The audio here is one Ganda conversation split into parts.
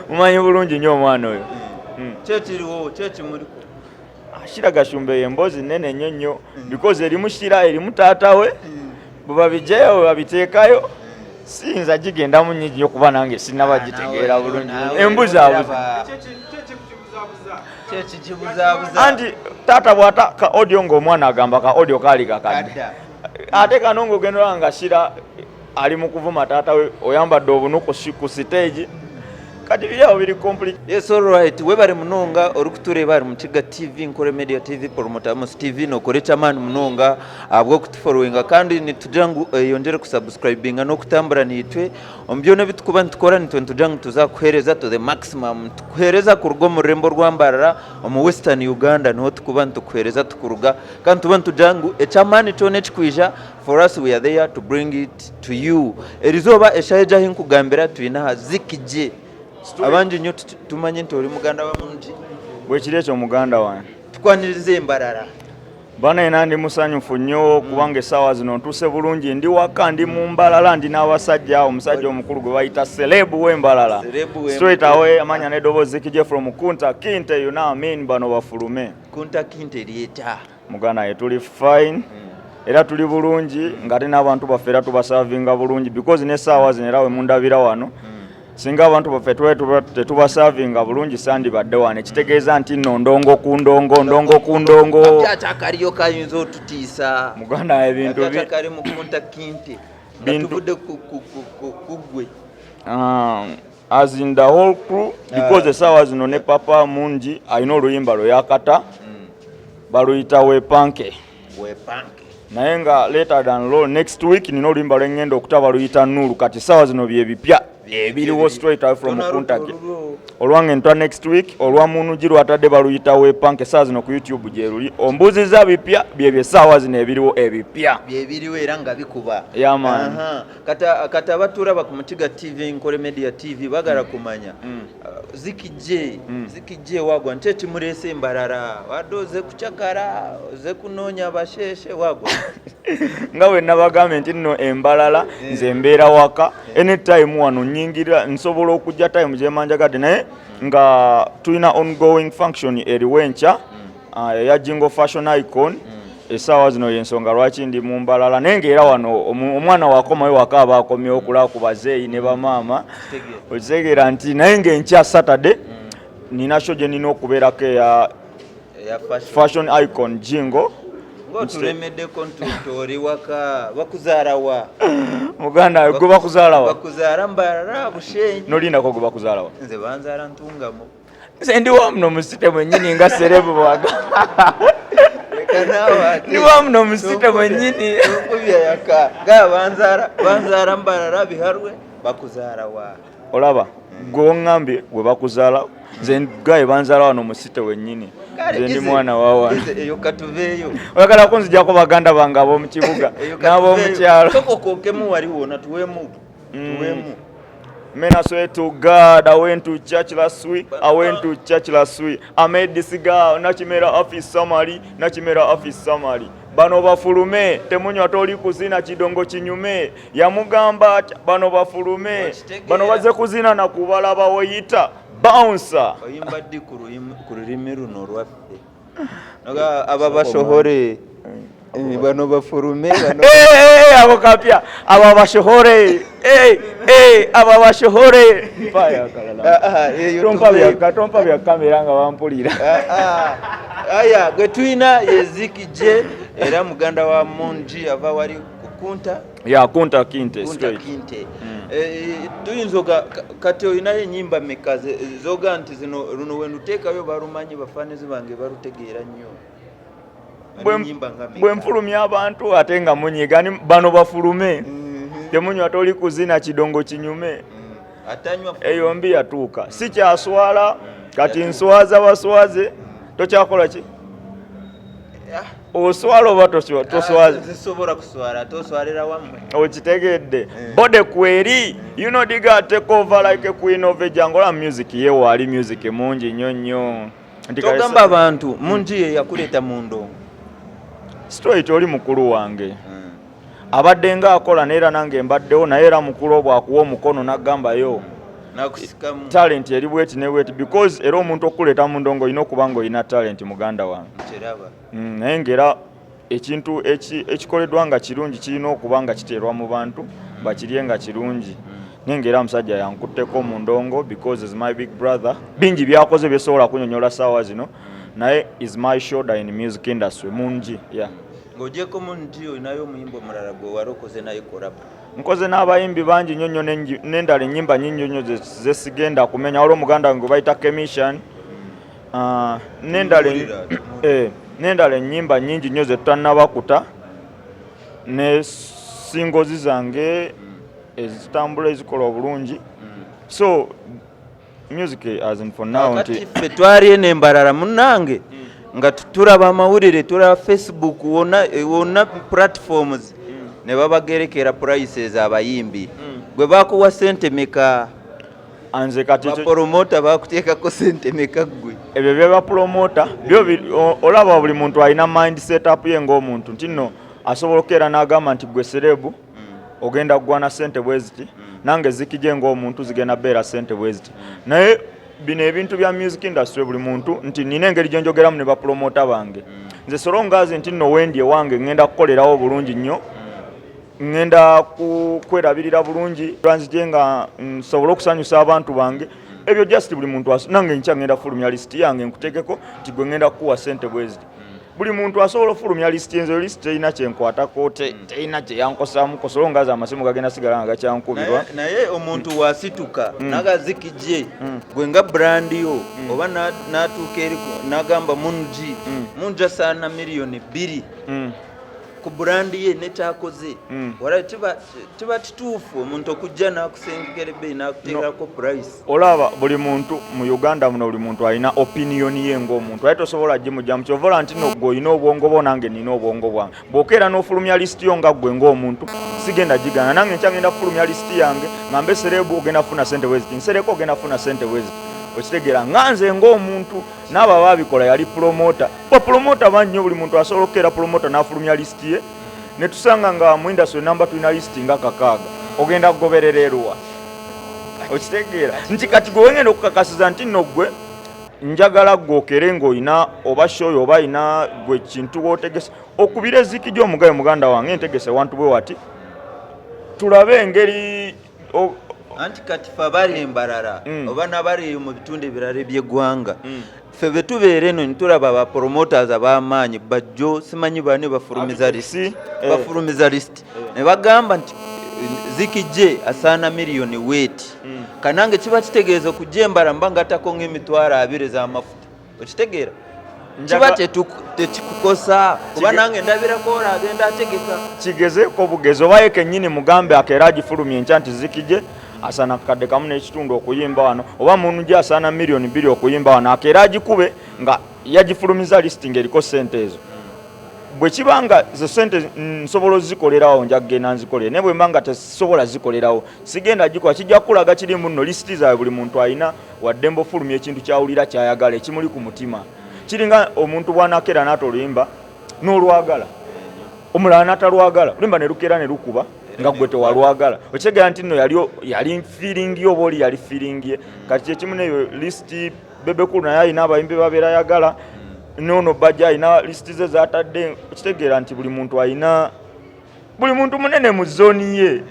Mumanyi bulungi nnyo omwana oyo. Kyekiriwo kyekimuliko. Shira Gashumba, eyo emboozi nene nnyo nnyo because erimu Shira, erimu taata we. Bwe babijjayo, bwe babiteekayo, siyinza gigendamu nnyingi nnyo kuba nange sinnabagitegeera bulungi. Embuzi abuzi. Kyekikibuzaabuza. Anti taata bw'ata ka audio ng'omwana agamba ka audio kaali kakadde. Kadda. Ate kano ng'ogenda olaba nga Shira ali mu kuvuma taata we, oyambadde obunu ku stage. Kati biri awo biri complete. Yes, alright, webare munonga ori kutureeba ari Mukiga TV, Nkore Media TV, Promotamus TV. Nokora ekyamaani munonga ahabw'okutufollowinga, kandi nitugira ngu eyongere kusubscribinga n'okutambura niitwe omu byona ebi tukuba nitukora. Nitwe nitugira ngu tuzakuheereza to the maximum. Tukuheereza kuruga omu rurembo rwambarara omu Western Uganda, niho tukuba nitukuheereza tukuruga, kandi tuba nitugira ngu ekyamaani kyona ekikwija, for us we are there to bring it to you. Erizooba eshaaha egi ahi nkugambira twine aha Zik J. Abangi nnyo tumanye nti oli muganda wa Mungi. Bwekiri ekyo, muganda wange. Tukwaniriza embarara. Bana, ena ndi musanyufu nnyo kubanga essaawa zino ntuuse bulungi, ndi waka, ndi mu Mbalala, ndi n'abasajja, omusajja omukulu gwe bayita celeb w'Embalala. Celeb w'Embalala. Straight away, amanya n'eddoboozi Zik J from Kunta Kinte, you know what I mean, bano bafulume. Kunta Kinte lyeta. Muganda ye, tuli fine era tuli bulungi, ng'ate n'abantu baffe era tubasavinga bulungi because n'essaawa zino era we mundabira wano, singa abantu baffe tuba tetubasavinga bulungi sandibadde wano. Ekitegeeza nti nno ndongo ku ndongo, ndongo ku ndongo. Kapya kayinza otutiisa. Muganda, ebintu Kapya kali mu Kunta Kinte nga tuvudde ku ggwe. As in the whole crew, because essaawa zino ne papa Mungi alina oluyimba lwe yakata, baluyita Wepanke. Wepanke. Naye nga later than law, next week nina oluyimba lwe ngenda okuta, baluyita Nuru. Kati essaawa zino bye bipya ebiriwo straight away from Kuntake. Olwange ntwa next week, olwa Munugi lwatadde baluyita Wepanke. Essaawa zino ku YouTube gye luli. Ombuuziza bipya, byebyo essaawa zino ebiriwo ebipya. Byebiriwo era nga bikuba. Yeah, man. Aha. Kata abaturaba ku Mukiga TV, Nkore Media TV, bagala kumanya Zik J, Zik J wagwa nti ekimuleese embarara, wadde oze kucakara, oze kunoonya abasheshe, wagwa? Nga bwe nabagambye nti nno embalala nze mbeera waka, anytime wano nyingira, nsobola okujja time gyemanjagadde, naye nga tulina ongoing function eriwo enkya, eya Jingo Fashion Icon. Essaawa zino yensonga lwaki ndi mu Mbalala, naye ngaera wano omwana wakomayo waka aba akomyewo okulaba ku bazeeyi ne bamaama. Okitegeera nti naye ng'enkya Saturday nina show gye nina okubeerako eya eya fashion. Fashion Icon Jingo. Ng'otulemeddeko nti oli waka, bakuzaala wa? Muganda, gwe bakuzaala wa? Bakuzaala Mbarara, Bushenyi. Nolindako, gwe bakuzaala wa? Nze banzaala Ntungamo. Nze ndi wamuno mu city mwennyini, nga celeb bwaga. Leka naawe ate. Ndi wamuno mu city mwennyini. Tonkubya yaka ga banzaala Mbarara, Biharwe. Bakuzaala wa? Olaba gwe oŋŋambye gwe bakuzaala, nze gaye banzaala wano mu city wennyini. Nze ndi mwana wa wano. Eyo katuveeyo. Oyagala kunzijako baganda bange ab'omu kibuga Eyo n'ab'omu kyalo. Soko kokemu wali wona, tuwemu, tuwemu. Man, I swear to God, I went to church last week. I went to church last week. I made this girl, nakimera office summary, nakimera office summary. Bano bafulume, temunywa toli kuzina kidongo kinyume. Yamugamba atya, bano bafulume. Okitegeera. Bano baze kuzina na kubalaba woyita. Bouncer. Oyimba ddi ku lulimi luno lwaffe? Naga aba bashohore. Bano bafurume bano. Eh, eh, abo kapya, aba bashohore. Eh, eh, aba bashohore. Mpaya kalala. Ah, ah, eyo Tompa tuveeyo. bya, tompa bya kamera nga bampulira. Ah, ah. Aya gwe tulina ye Zik J, era muganda wa Mungi, ava wali kukunta. Ya Kunta Kinte. Kunta Straight. Kinte. Tuyinza oga kati olinayo enyimba meka zoga nti zino luno wenduteekayo balumanyi, bafaanizi bange balutegeera nnyo? Enyimba nga meka? Bwe nfulumya abantu ate nga munyiga ni bano bafulume, temunywa toli kuzina kidongo kinyume. Atanywa. Eyo mbi yatuuka, si kyaswala kati nswaza baswaze, tokyakola ki? Oswala oba toswaza? Zisobola kuswala, toswalira wammwe. Okitegedde, bode kweri, you know, diga take over like a queen of a jungle. Ola music ye waali music mungi nnyo nnyo. Nti kale Togamba abantu Mungi ye yakuleeta mu ndongo. Straight, oli mukulu wange, abadde nga akola, naye era nange mbaddewo, naye era mukulu obwo akuwa omukono n'agamba yo. Nakusikamu. Talent eri bweti ne bweti, because era omuntu okuleeta mu ndongo olina okuba nga olina talent, muganda wange. Kiraba. Naye ngaera ekintu ekikoleddwa nga kirungi kirina okuba nga kiteerwa mu bantu bakirye nga kirungi. Naye ngaera omusajja yankutteko mu ndongo because is my big brother. Bingi byakoze byesobola kunyonyola saawa zino, naye is my shoulder in music industry mungi, yeah. Ng'ogyeko mungi, olinayo omuyimbi omulala gwe wali okoze naye collabo? Nkoze n'abayimbi bangi nnyo nnyo n'endala ennyimba nyingi nnyo zesigenda kumenya. Waliwo omuganda wange gwe bayita Kemishan. Ah, Tumuwulira, tumuwulira. N'endala ennyimba nnyingi nnyo zetutannaba ne singles zange ezitambula, ezikola obulungi. So music, as in for now, Kati nti ffe twali eno embalala munnange nga tulaba amawulire, tulaba Facebook wonna, wonna platforms ne babagerekera prices abayimbi. Gwe bakuwa sente meka? Nze kati Bapromota bakuteekako sente meka ggwe? Ebyo byebapromota byo olaba buli muntu alina mind setup ye ng'omuntu, nti nno asobola okukeera n'agamba nti gwe celeb ogenda kugwana sente bwe ziti, nange zikije ng'omuntu zigenda beera sente bwe ziti. Naye bino ebintu bya music industry, buli muntu nti nina engeri gye njogeramu ne bapromota bange. Nze so long as nti nno wendi ewange ngenda kukolerawo bulungi nnyo, ngenda kwerabirira bulungi, lwanzije nga nsobole okusanyusa abantu bange. Ebyo just buli muntu nange nkya ngenda fulumya list yange nkuteekeko nti gwe ngenda kukuwa sente bwe ziti. Buli muntu asobola ofulumya list. Enzo list terina kyenkwatako, terina kyeyankosamu kosobola ngaza amasimu gagenda sigala nga gakyankubirwa. Naye omuntu wasituka nagazikije gwe nga brand yo, oba n'atuuka eri n'agamba mungi mungi asaana 2 miliyoni ku brand ye nekyakoze. Wala kiba kituufu omuntu okujja n'akusengekera ebbeeyi n'akuteekako price? Olaba buli muntu mu Uganda muno, buli muntu alina opinion ye ng'omuntu, aye tosobola gimugyamu. Kyovola nti no gwe olina obwongo bwo, nange nina obwongo bwange. Bw'okeera n'ofulumya list yo nga ggwe ng'omuntu, sigenda gigana. Nange nkya ngenda kufulumya list yange nga mbe celeb ogenda kufuna sente bwe ziti, nsereko ogenda kufuna sente bwe ziti. Okitegeera nga nze ng'omuntu n'abo abaabikola yali promota, bapromota bangi nnyo. Buli muntu asobola okukeera promota n'afulumya list ye, ne tusanga nga mu industry namba tulina list nga 6. Ogenda kugoberera eruwa? Okitegeera nti kati gwe wengenda okukakasiza nti nno gwe njagala gwe okere ng'olina oba show yo oba alina gwe kintu wootegese, okubira eziki gy'omugayo, muganda wange ntegese wantu bwe wati, tulabe engeri Anti kati fe abali embalala oba n'abali eyo mu bitundu ebirala eby'eggwanga, ffe bwe tubeera eno nitulaba ba promoters ab'amaanyi bajjo simanyi bani bafulumiza list, bafulumiza list ne bagamba nti zikije asaana miliyoni weeti. Kanange kiba kitegeeza okujja embala mba ngattako ng'emitwalo 20 z'amafuta. Okitegeera kiba tekikukosa kuba nange ndabirako olwo agenda ategeka. Kigezeeko bugezi, oba ye kennyini mugambe akeera agifulumya enkya nti zikije asaana 1.5 kakadde okuyimba wano, oba mungi asaana 2 miliyoni okuyimba wano, akeera agikube nga yagifulumiza listing eriko sente ezo. Bwe kiba nga ze sente nsobola ozikolerawo, nja kugenda nzikolere, naye bwe mba nga tesobola zikolerawo, sigenda gikola. Kijja kukulaga kiri muno lisiti zaabwe. Buli muntu alina waddembe ofulumya ekintu kyawulira kyayagala ekimuli ku mutima. Kiringa omuntu bw'anakeera n'ata oluyimba n'olwagala, omulala n'atalwagala, oluyimba ne lukeera ne lukuba nga gwe tewalwagala. Okitegeera nti nno yali feeling ye oba oli yali feeling ye. Kati kyekimu neyo lisiti. Bebe Cool naye alina abayimbi babeera ayagala, noono Bajja alina lisiti ze zatadde. Okitegeera nti buli muntu alina, buli muntu munene mu zone ye.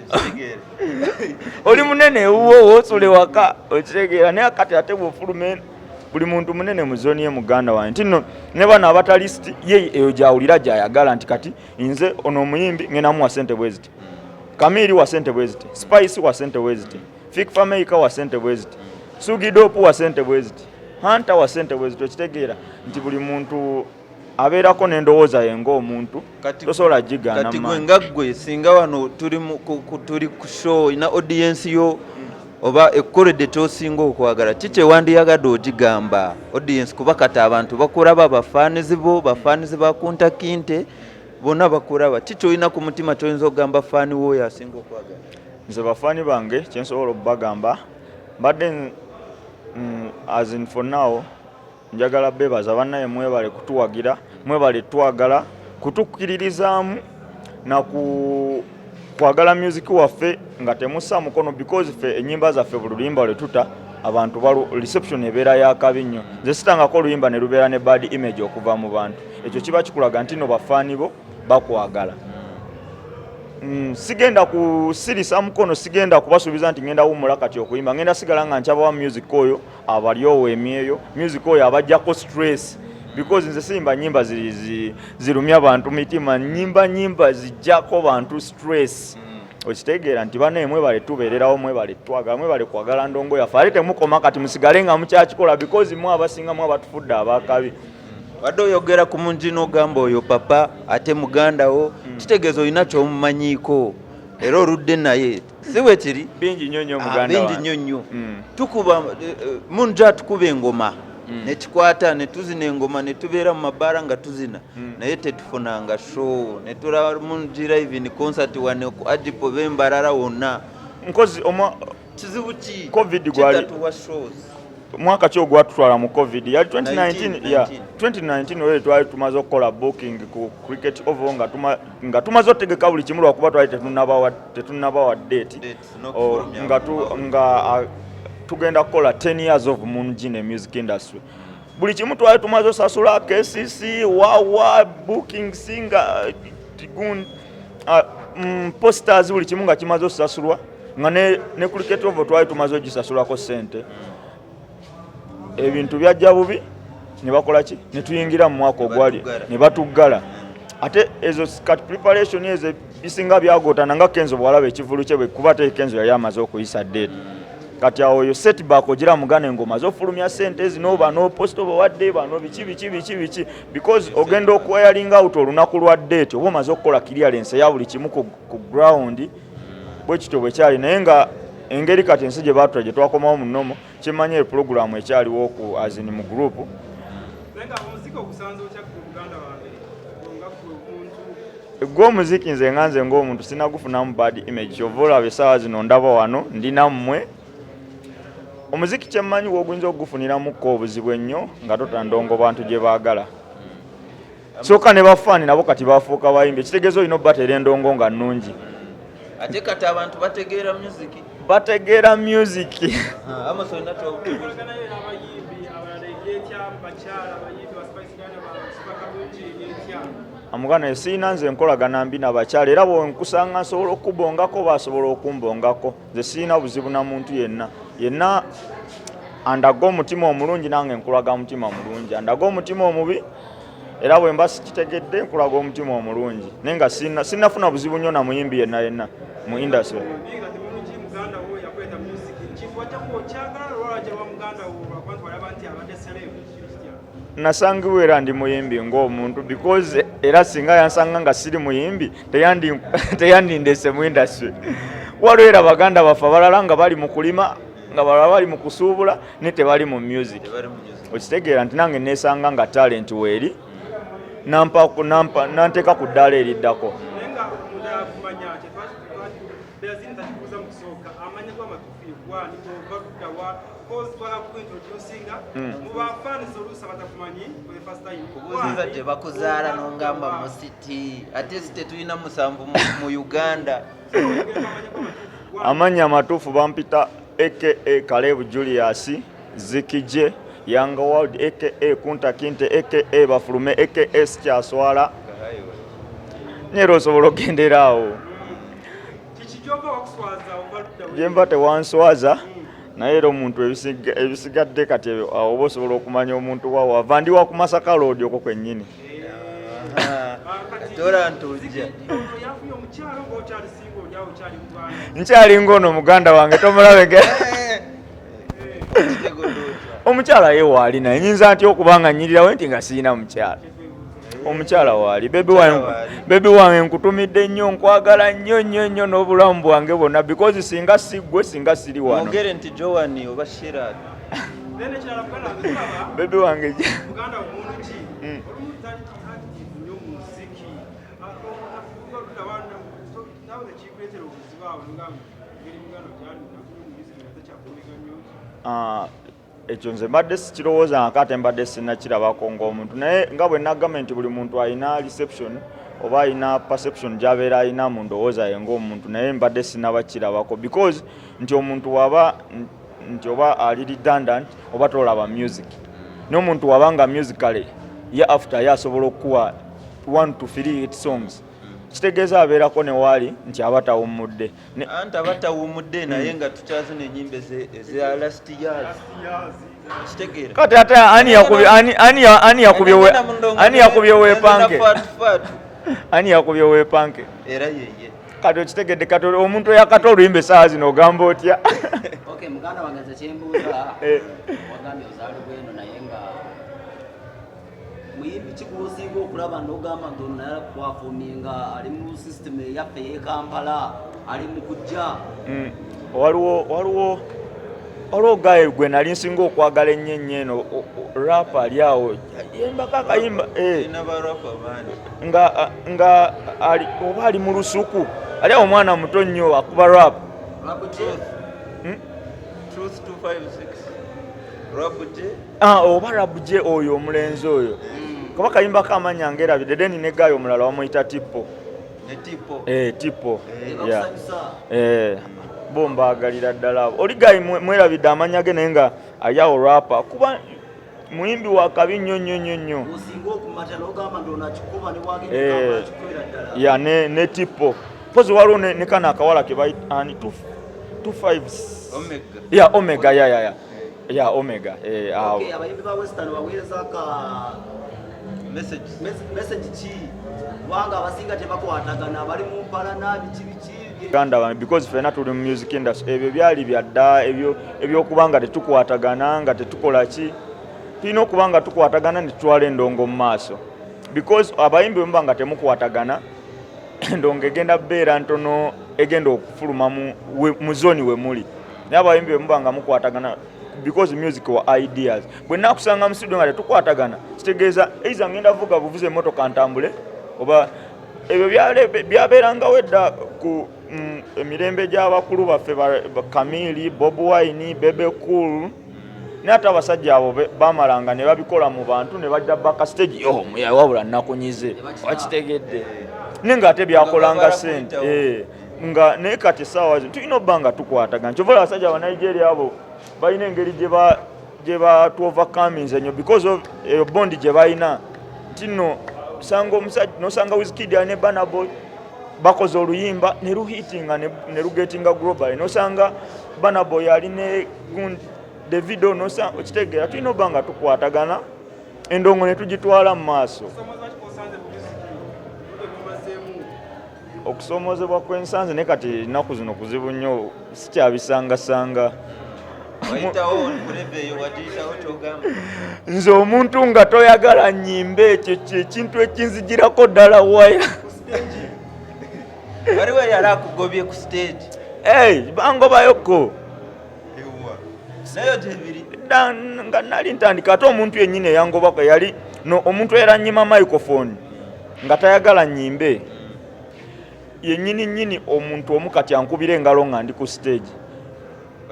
Oli munene ewuwo woosula ewaka, okitegeera? Naye kati ate bwofuluma, buli muntu munene mu zone ye, muganda wange, nti nno ne bano abata lisiti ye eyo gyawulira gyayagala nti kati nze ono omuyimbi ngenda muwa sente bwe ziti, Kamiri wa sente bwe ziti, Spice wa sente bwe ziti, Fik Fameica wa sente bwe ziti, Sugidopu wa sente bwe ziti, Hunter wa sente bwe ziti. Okitegeera nti buli muntu abeerako n'endowooza ye ng'omuntu, tosobola gigaana. Kati gwe nga ggwe, singa wano tuli ku show ina audience yo oba ekkoledde kyosinga okwagala, ki kyewandiyagadde ogigamba audience? Kuba kati abantu bakulaba, bafaanizi bo, bafaanizi ba Kunta Kinte bonna bakulaba. Ki kyolina ku mutima kyoyinza okugamba faani wooyo asinga okwagala? Nze bafaani bange kyensobola okubagamba, mbadde as in for now njagala bebaza bannaye, mwebale kutuwagira, mwebale twagala, kutukkiririzaamu na Kwagala music waffe nga temussa mukono, because ffe ennyimba zaffe, buli luyimba lwe tuta, abantu balu reception ebeera yakabi nnyo. Nze sitangako oluyimba ne lubeera ne bad image okuva mu bantu. Ekyo kiba kikulaga nti no bafaani bo bakwagala. Sigenda kusirisa mukono, sigenda kubasuubiza nti ngenda wummula kati okuyimba. Ngenda sigala nga nkyabawa music oyo abalyowa emyeyo, music oyo abajjako stress, because nze siyimba nyimba zirumya bantu mitima, nyimba nyimba zijjako bantu stress. Okitegeera nti banaye mwebale tubeererawo, mwebale twagala, mwebale kwagala ndongo yaffe. Ate temukoma kati, musigale nga mukyakikola, because mwe abasinga mwe abatufudde abakabi. Wadde oyogera ku mungi n'ogamba oyo papa ate muganda wo, kitegeeza olina kyomumanyiiko era oludde naye, si bwe kiri? Bingi nnyo nnyo. Ah, muganda bingi wange. nnyo nnyo. Tukuba mungi atukuba engoma nekikwata, netuzina engoma, netubeera mu mabaara nga tuzina, naye tetufunanga show netulaba mungi live ni concert wane ku Agipo bembarara wonna. Nkozi omwa Kizibu ki Covid gwali- kitatuwa shows? Mwaka ki ogwatutwala mu COVID? Yali 2019. 19. Yeah, 2019. Oyo twali tumaze okukola booking ku Cricket Oval, nga tumaze otegeka buli kimu, lwakuba twali tetunnabawa date. Dates, n'okufulumya Nga nga tugenda kukola 10 years of Moon ne music industry. Buli kimu twali tumaze osasula KCC, wawa booking singa gun, posters, buli kimu nga kimaze osasulwa, nga ne Cricket Oval twali tumaze ogisasulako sente. Ebintu byajja bubi ne bakola ki, ne tuyingira mu mwaka ogwali Batuggala. Ne batuggala. Ate ezo kati preparation ezo bisinga byagootana, nga Kenzo bwalaba ekivulu kye bwe kuba te Kenzo yali amaze okuyisa date. Kati awo oyo setback ogira mugane ng'omaze ofulumya sente zino, bano post obawadde, bano biki biki biki biki, because ogenda okuairinga out olunaku lwa date oba omaze okukola clearance eya buli kimu ku ground. Bwe kityo bwe kyali, naye nga engeri kati ensi gye baatula gye twakomawo mu normal, kimanyi epulogulaamu ekyaliwo ku azini mu group. Naye nga omuziki ogusanze otya gwe muganda wange, nga gwe omuntu? Gwe omuziki, nze nga nze ng'omuntu sinagufunamu bad image. Kyova olaba essaawa zino ndaba wano ndi nammwe. Omuziki kyemmanyi woguyinza okugufuniramuko obuzibu ennyo nga tota ndongo bantu gye baagala. Sooka ne bafaani nabo kati bafuuka bayimbi, ekitegeeza olina obbateera endongo nga nnungi. Ate kati abantu bategeera music. Bategeera music. Amos, olina kyobutuufu? Enkolagana yo n'abayimbi abalala eryetya, bakyala abayimbi ba Spice Diana, ba Kalungi, eryetya? Amuganda, siina nze nkolagana mbi nabakyala, era bwenkusanga nsobola okubongako, basobola okumbongako. Nze siina buzibu na muntu yenna yenna. Andaga omutima omulungi, nange nkulaga mutima mulungi. Andaga omutima omubi, era bwe mba sikitegedde nkulaga omutima omulungi. Naye nga sinnafuna buzibu nnyo na muyimbi yenna yenna mu industry. Nga temulungi muganda wo yakweta music, kintu wajja okyagala lwalajja lwa muganda wo, lwakuba nti walaba nti abadde celeb, kiri kitya? Nasangibwa era ndi muyimbi ng'omuntu, because era singa yansanga nga siri muyimbi teyandindese mu industry. Waliwo era baganda baffe abalala nga bali mu kulima, nga balala bali mu kusuubula, ne tebali mu music. Tebali mu music. Okitegeera nti nange nesanga nga talent weeri, nanteeka ku ddaala eriddako. Naye nga omuntu akumanya Berazini takikubuuza mu kusooka, amanya go amatuufu gwani, ova luddawa? Cause twagala kuintroducinga mu bafaanizi oluusi abatakumanyi for the first time. Kubuuziza gye bakuzaala n'ongamba mu city, ate si tetulina musanvu mu Uganda. Amannya amatuufu bampita aka Kalebu Julius Zikije Young World, aka Kunta Kinte, aka Bafulume, aka Sikyaswala. Nyera osobola okugendera awo. Kiki kyova wakuswaza, ova luddawa? Gyenva tewanswaza, naye era omuntu ebisigadde kati ebyo, awo oba osobola okumanya omuntu wawo ava. Ndi wa ku Masaka Road okwo kwennyini. Ate ntujja. Yafunye omukyalo ng'okyali single, oli awo okyali mu baana? Nkyali ng'ono muganda wange tomulabe. Omukyala ye waali, naye nyinza ntya okuba nga nnyirirawo nti nga sirina mukyala? Omukyala waali, baby wange. Waali. Baby wange, nkutumidde nnyo, nkwagala nnyo nnyo nnyo n'obulamu bwange bwonna, because singa si ggwe singa siri wano. Mwogere nti Joan oba Shira. Then ekirala, muganda wange, tulaba Baby wange. Muganda omuntu ki olumu tali active nnyo mu muziki, nawe tekikuleetera obuzibu awo nga ngeri muganda gyali naku mu music nga takyakomeka nnyo? Ah, ekyo nze mbadde sikirowooza nga ate mbadde sinnakirabako ng'omuntu, naye nga bwe nagambye nti buli muntu alina reception. Oba alina perception gy'abeera alina mu ndowooza ye ng'omuntu, naye mbadde sinaba kirabako, because nti omuntu waba nti oba ali redundant oba tolaba music, naye omuntu waba nga musically ye after ye asobola okukuwa 1 to 3 hit songs, kitegeeza abeerako ne waali nti aba tawummudde. Anti aba tawummudde, naye nga tukyazina enyimba eza last years, kitegeera? Kati ate ani yakubye, ani yakubye weepanke? Ani yakubye weepanke? Era yeye. Kati okitegedde, kati omuntu eyakata oluyimba essaawa zino ogamba otya? Okay, muganda wange, nze kyembuuza, wagambye ozaalibwa eno, naye nga muyimbi ki gwosinga okulaba n'ogamba nti ono naye kwafuuminga, ali mu system eyaffe ey'e Kampala, ali mu kujja? Waliwo guy gwe nali nsinga okwagala ennyo ennyo eno, rap ali awo yembako akayimba Ina ba rapper bangi. Nga ali oba ali mu lusuku, ali awo omwana muto nnyo akuba rap. Rap J? Truth 256, Rap J. Ah, oba Rap J oyo omulenzi oyo, kuba kayimba amanya ngerabidde. Then ne guy omulala bamuyita Tipo. Ne Tipo. Eh, Tipo. Yeah. Bakusanyusa. Eh, bo mbaagalira ddala abo. Oli guy mwerabidde amanya ge, naye nga ali awo rapper, kuba muyimbi wa kabi nnyo nnyo nnyo nnyo. Osinga okumata n'ogamba nti ono akikuba ne wagenda Kampala akikubira ddala. Ya, ne Tipo pozi waliwo ne kano akawala ke bayita ani, two five. Omega. Ya, Omega, ya Omega, eh, awo. Okay, abayimbi ba western baweereza ka Message. Message ki, kubanga abasinga tebakwatagana, bali mu mpalana, biki biki. Uganda bange, because ffenna tuli mu music industry, ebyo byali byadda, ebyo ebyokuba nga tetukwatagana, nga tetukola ki. Tulina okuba nga tukwatagana ne tutwala endongo mu maaso, because abayimbi bwe muba nga temukwatagana, endongo egenda beera ntono egenda okufuluma mu zone we muli. Naye abayimbi bwe muba nga mukwatagana, because music wa ideas, bwe nakusanga mu studio nga tetukwatagana, kitegeeza eiza ngenda vuga buvuza emmotoka ntambule. Oba ebyo byabeerangawo edda ku emirembe gy'abakulu baffe ba Kamili, Bob Wine, Bebe Cool, naye ate abasajja abo bamalanga ne babikola mu bantu ne bajja baka stage, yo muyaye wabula nakunyize, wakitegedde, naye ng'ate byakolanga Nga sente. bakwitawo. Eh, nga naye kati essaawa zino tulina obba nga tukwatagana. Kyova olaba abasajja Abanigeria abo balina engeri gye batuovercominze ennyo, because of eyo bond gye balina, nti nno osanga omusajja nosanga Wizkid alina Burna Boy, bakoze oluyimba ne luhitinga ne lugetinga global, nosanga Burna Boy ali ne Davido, nosa okitegeera, tulina obba nga tukwatagana endongo ne tugitwala mu maaso. Okusomooza ki kwosanze mu music obudde bwomazeemu? Okusomoozebwa kwensanze naye kati ennaku zino kuzibu nnyo, sikyabisangasanga. Wayitawo kuleva eyo, wagiyitawo kyogamba? Nze omuntu nga toyagala nyimbe, ekyo kyekintu ekinzigirako ddala waya. Waliwo yali akugobye ku stage? Hey, bangobayoko. Ewa, nayo gyebiri. Nga nali ntandika, ate omuntu yennyini eyangobako yali no omuntu era nyima microphone nga tayagala nyimbe yennyini nnyini, omuntu omu kati ankubira engalo nga ndi ku stage.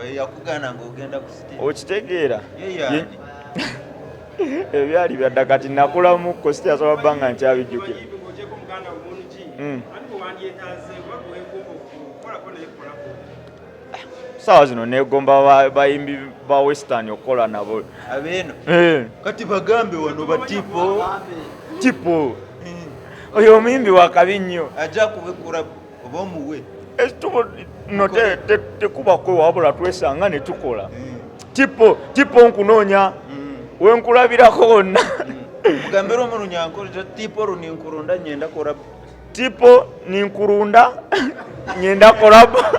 Oyo yakugaana ng'ogenda ku stage? Okitegeera? Ye yaani? Ebyali byadda, kati nakulamuko, sityasobola bba nga nkyabijjukira. Bayimbi ng'ogyeko muganda wo Mungi, ani gwe wandyetaaze oba gwe weegomba okukolako naye kukolako? Saawa zino negomba bayimbi ba western okukola nabo. Abeeno? Eh. Kati bagambe wano batipo. Tipo oyo omuyimbi wakabi nnyo. Ajja kubikura oba omuwe. Ekitubo no tekubako, wabula twesanga ne tukola. Tipo, Tipo, nkunoonya wenkulabirako wonna. Mugambire omu Runyankore, Tipo runinkurunda, nyenda kora. Tipo ninkurunda, nyenda collabo. Kati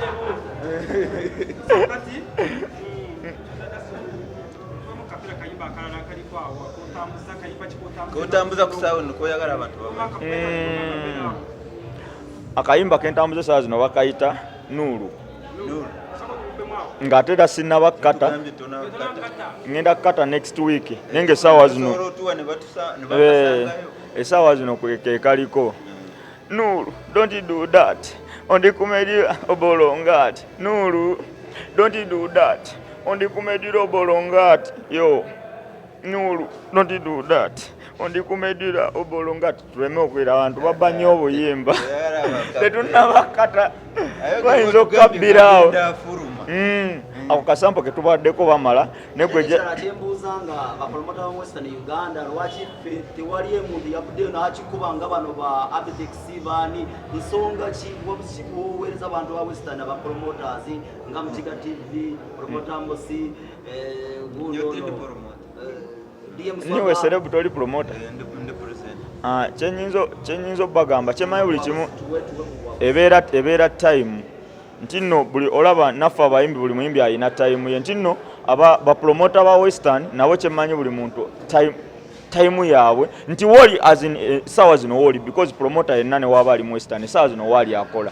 tuwemu kapira kayimba akalala akaliko awo akotambuza, kayimba kikotambuza. Kotambuza ku sound koyagala abantu bamanye. Akayimba kentambuza esaawa zino bakayita Nuulu. Nuru. Ng'ate era sinnaba kkata. Tugambye tonakata. Ngenda kkata next week, naye nga essaawa zino Osobola otuwa ne batusa ne Eh, bakasangayo. Essaawa zino ke kaliko Nuru, don't do that, ondikumedira obolongat. Nuru, don't do that, ondikumedira obolongat. Yo Nuru, don't do that. Ondi ku medulla oblongata, tuleme okwera abantu babba nnyo obuyimba, tetunnabakata, bayinza okukabbiraawo. Ako kasampo ketubaddeko bamala. Ekirala kyembuuza, nga bapromota ba Western Uganda, lwaki ffe tewali emuntu yavuddeyo n'akikuba nga bano ba Abitex baani? Nsonga ki woweereza abantu ba Western, aba promoters nga Mukiga TV, Promoter Mosi, gundo Yo, ono, ndi promoter. DM Niwe Swagger. Celeb, toli promoter. Ah, kyenyinza obbagamba, kyemanyi buli kimu Tuwe kuwa. ebeera time, nti nno buli olaba naffe abayimbi, buli muyimbi alina time ye, nti nno aba bapromota ba Western nabo kyemmanyi buli muntu time yaabwe, nti woli as in saawa zino woli, because promoter yenna ne waaba ali mu Western, saawa zino waali akola,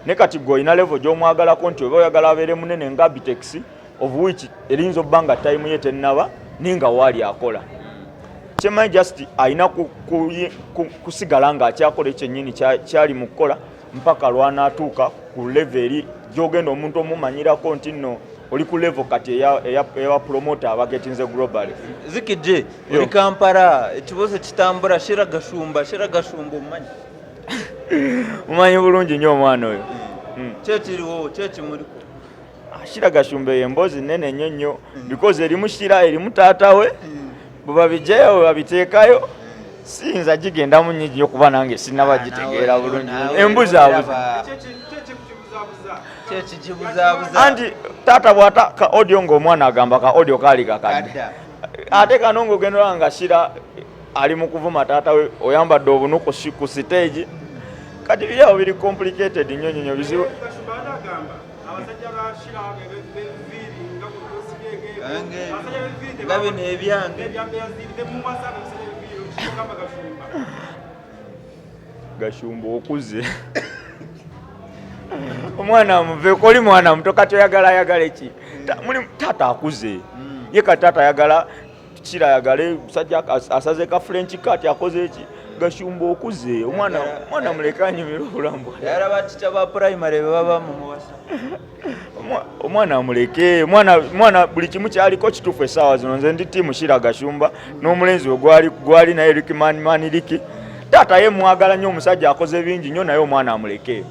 ne kati gwe olina level gy'omwagalako, nti oba oyagala abeere munene nga Bitex, of which eriyinza obba nga time ye tennaba, naye nga waali akola. Kyemmanyi just alina kusigala ng'akyakola ekyennyini kyali mu kukola mpaka lwanaatuuka ku level eri gy'ogenda omuntu omumanyirako nti nno oli ku level kati eya promoter abagetinze globally. Zikije. Yo. Ori Kampala, ekibuzo kitambura, Shira Gashumba, Shira Gashumba omumanyi? Mumanyi bulungi nnyo omwana oyo. Kyekiriwo kyekimuliko? Shira Gashumba eyo emboozi nene nnyo nnyo, because erimu Shira, erimu taata we, bwe babijjayo bwe babiteekayo, siyinza gigendamu nnyo nnyo kuba nange sinnaba gitegeera bulungi, embuzaabuza. Kyekikukibuzabuza. Kyekikibuzaabuza. Anti taata bw'ata ka audio ng'omwana agamba ka audio kaali kakadde, Kadda. Ate kano ng'ogenda olaba nga Shira ali mu kuvuma taata we, oyambadde obunuku ku stage. Kati biri awo biri complicated nnyo nnyo nnyo, bizibu. Gashumba agamba abasajja ba Shira beviiri nga Ange, abasajja beviiri nga bino ebyange. Ebyambeaziri temuwasa abasajja beviiri kigamba Gashumba. Gashumba okuze, omwana amuveeko, oli mwana muto, kati oyagala ayagale ki? Taata akuze ye, kati taata ayagala kira ayagale musajja asaze ka French cut, akoze eki? Gashumba okuze, omwana omwana muleke anyumirwe obulamu bwe. Yala batica ba primary bebaba mumuwasa. Omwana amuleke, omwana buli kimu kyaliko kituufu essaawa zino. Nze ndi team Shira Gashumba n'omulenzi we gwali naye Ricky Man Ricky. Taata ye mwagala nnyo, omusajja akoze bingi nnyo, naye omwana amuleke,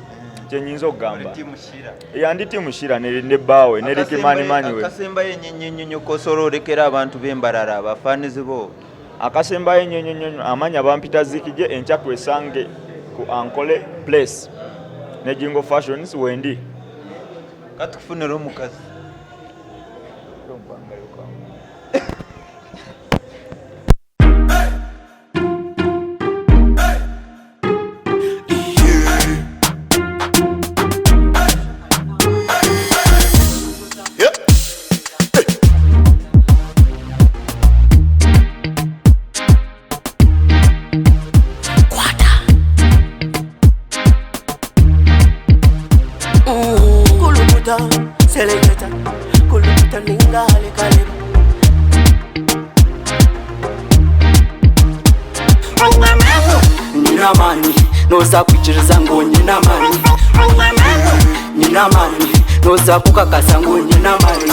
kyenyinza okugamba. Team Shira. Ya, ndi team Shira ne bbaawe ne Ricky Man we. Akasembayo ennyo kosobola olekera abantu b'embalala, abafaanizi bo. Akasembayo ennyo nnyo nnyo, amanya bampita Zikije. Enkya twesange ku Ankole Place ne Jingo Fashions wendi. Katukufunira omukazi. Kulukuta, seleketa, kulukuta ninga halekaleba. Nina amani, noza kwikiriza ngo nyina amani. Nina amani, noza kukakasa ngo nyina amani.